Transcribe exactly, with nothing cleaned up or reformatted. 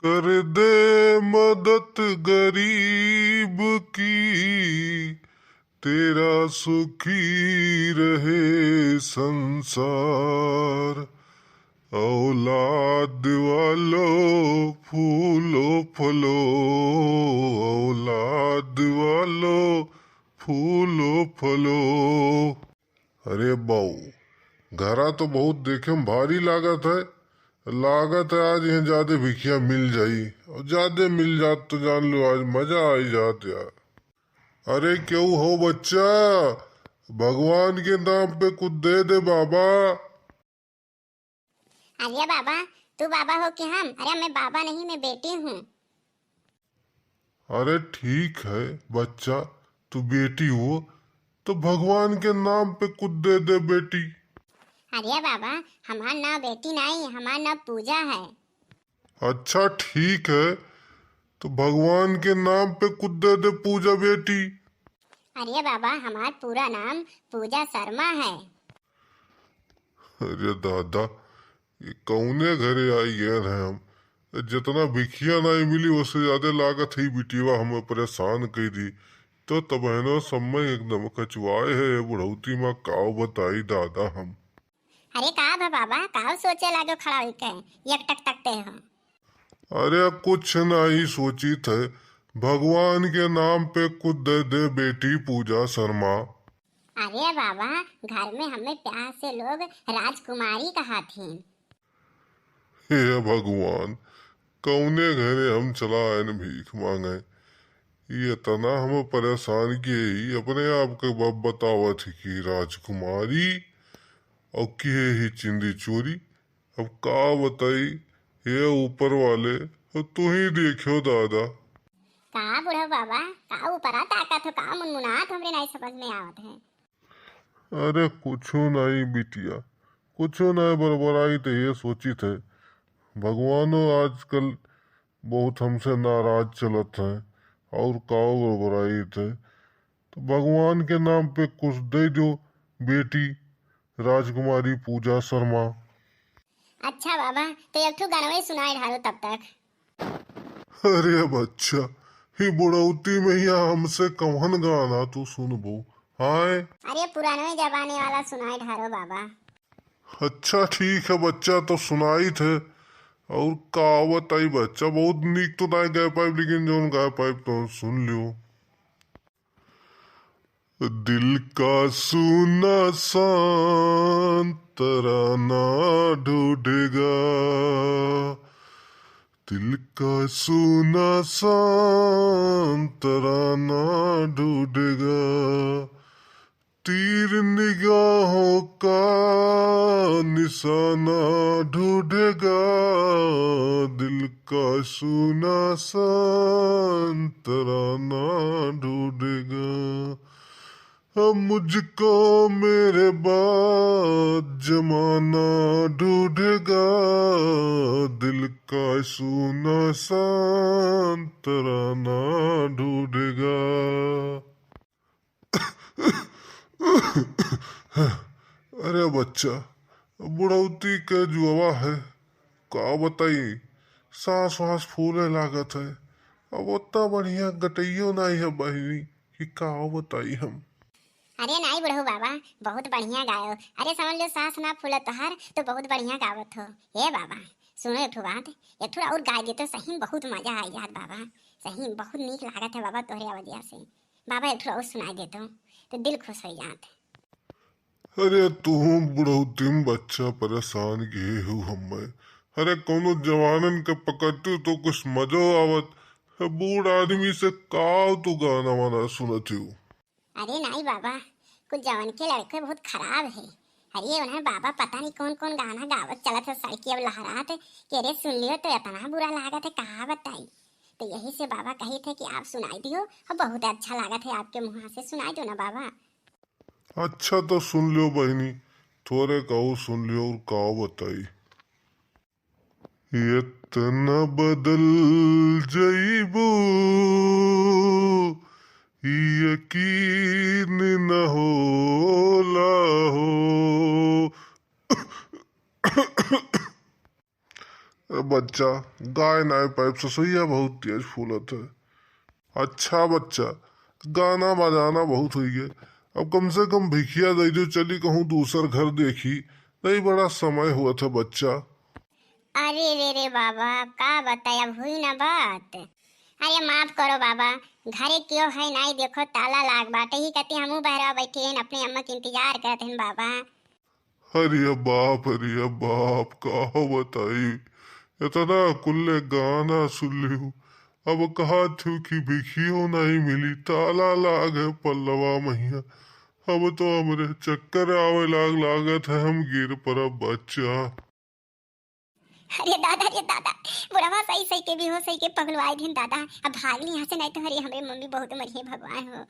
कर दे मदद गरीब की, तेरा सुखी रहे संसार। औलाद वालो फूलो फलो, औलाद वालो फूलो फलो। अरे बाऊ, घरा तो बहुत देखे में भारी लागत है। लागत है आज यहाँ जादे भिखिया मिल जाई, और जादे मिल जात तो जान लो आज मजा आई जात यार। अरे केहू हो बच्चा, भगवान के नाम पे कुछ दे दे बाबा। अरे बाबा, तू बाबा हो कि हम? अरे मैं बाबा नहीं, मैं बेटी हूँ। अरे ठीक है बच्चा, तू बेटी हो तो भगवान के नाम पे कुछ दे दे बेटी। अरे बाबा, हमार नाम बेटी नहीं, हमार नाम पूजा है। अच्छा ठीक है, तो भगवान के नाम पे कुछ दे दे पूजा बेटी। अरे बाबा, हमार पूरा नाम पूजा शर्मा है। अरे दादा, ये कौने घरे आई गए हैं हम? जितना भिखिया नाई मिली, उससे ज्यादा लागत है बिटिया हमें परेशान कर दी। तो तबहनो समय एकदम कचुआए है ये बुढ़ौती माँ, काव बताई दादा हम। अरे का भा बाबा, काव सोचे लागो खड़ा होइके, एक टक टकते हो? अरे कुछ नहीं सोचित है, भगवान के नाम पे कुछ दे दे बेटी पूजा शर्मा। अरे बाबा, घर में हमें प्यार से लोग राजकुमारी कहा थी। हे भगवान, कौने घरे हम चला आयन भीख मांगे? ये इतना हम परेशान किए ही अपने आप के ब-, बतावत ही कि राजकुमारी और किए ही चिंदी चोरी। अब का बताई, हे ऊपर वाले, तू ही देखियो दादा। का बुढ़ो बाबा, का ऊपरा ताकत हो, का मुनमुनात, हमरे नहीं समझ में आवत है। अरे कुछो नहीं बिटिया, कुछो नहीं बड़बड़ाई तो ये सोचित है, भगवानो आजकल बहुत हमसे नाराज चलत है और का बड़बड़ाई थे, तो भगवान के नाम पे कुछ दे दो बेटी राजकुमारी पूजा शर्मा। अच्छा बाबा, तो एक ठो गानवे सुनाए ढारो तब तक। अरे बच्चा, ही बुढ़ौती में यहाँ हमसे कौन गाना तू सुनबो? हाय। अरे पुराने जमाने वाला सुनाए ढारो बाबा। अच्छा ठीक है बच्चा, तो सुनाई थे। और का बताई बच्चा, बहुत नीक तो ना गाय पाइब, लेकिन जौन गाय पाइब तो सुन लियो। दिल का सूना सांतराना ढूंढेगा, दिल का सूना सांतराना ढूंढेगा, तीर निगाहों का निशाना ढूंढेगा, दिल का सूना सांतराना ढूंढेगा। अब मुझको मेरे बाद जमाना ढूंढेगा, दिल का सूना सांतराना ढूंढेगा। अरे बच्चा, बुढ़ौती के जुआवा है, का बताई, सांस वास फूले लागत है। अब उतना बढ़िया गटइयो नहीं है बहिनी कि का बताई हम। अरे नाई बुढ़ऊ बाबा, बहुत बढ़िया गायो। अरे समझ लो सांस ना फूले तोहार तो बहुत बढ़िया गावत हो। हे बाबा, सुनो एक ठो बात, एक ठो और गाय दे तो सही में बहुत मजा आई जात बाबा, सही में बहुत नीक लागत है बाबा तोहरे अवधिया से। बाबा एक ठो और सुनाई देतो तो दिल खुश हो जात। अरे तू बुढ़ौती में बच्चा परेशान किए हो हमें। अरे कौनो जवानन के पकड़ती तो कुछ मजो आवत। बूढ़ आदमी से काव तू गाना वाना सुनत हो? अरे नाई बाबा, कुछ जवन के लड़के बहुत खराब है। अरे उन्हें बाबा पता नहीं कौन कौन गाना गावत चलत है सड़की अब लहरात। के रे सुन लियो तो इतना बुरा लागत है, कहा बताई। तो यही से बाबा कही थे कि आप सुनाई दियो, और बहुत अच्छा लागत है आपके मुँह से, सुनाई दो ना बाबा। अच्छा तो सुन लियो बहिनी, थोरे कहू सुन लियो और का बताई। इतना बदल जइबू, ई यकीन न होला हो। अरे बच्चा, गाय नाय पाइब, ससुइया बहुत तेज फूलत है। अच्छा बच्चा, गाना बजाना बहुत होई गए, अब कम से कम भिखिया दे दो, चली कहूँ दूसर घर देखी, नहीं बड़ा समय हुआ था बच्चा। अरे रे रे बाबा, का बताई, अब हुई ना बात। अरे माफ करो बाबा, घरे क्यों है नाई, देखो ताला लाग बाटे, ही कहती हमहू बहरा बैठे हैं, अपने अम्मा के इंतजार करत हैं बाबा। अरे बाप, अरे बाप, का बताई, इतना कुल्ले गाना सुन लियो, अब कहा थू कि भिखियो नहीं मिली, ताला लाग है पल्लवा मैया, अब तो हमरे चक्कर आवे लाग, लागत है हम गिर परब बच्चा। अरे दादा, रे दादा, बुढ़वा सही सही के बेहोश सही के पगलवाए दिन दादा। अब भाग ली यहाँ से, नहीं तो अरे हमरे मम्मी बहुत मरिहे भगवान हो।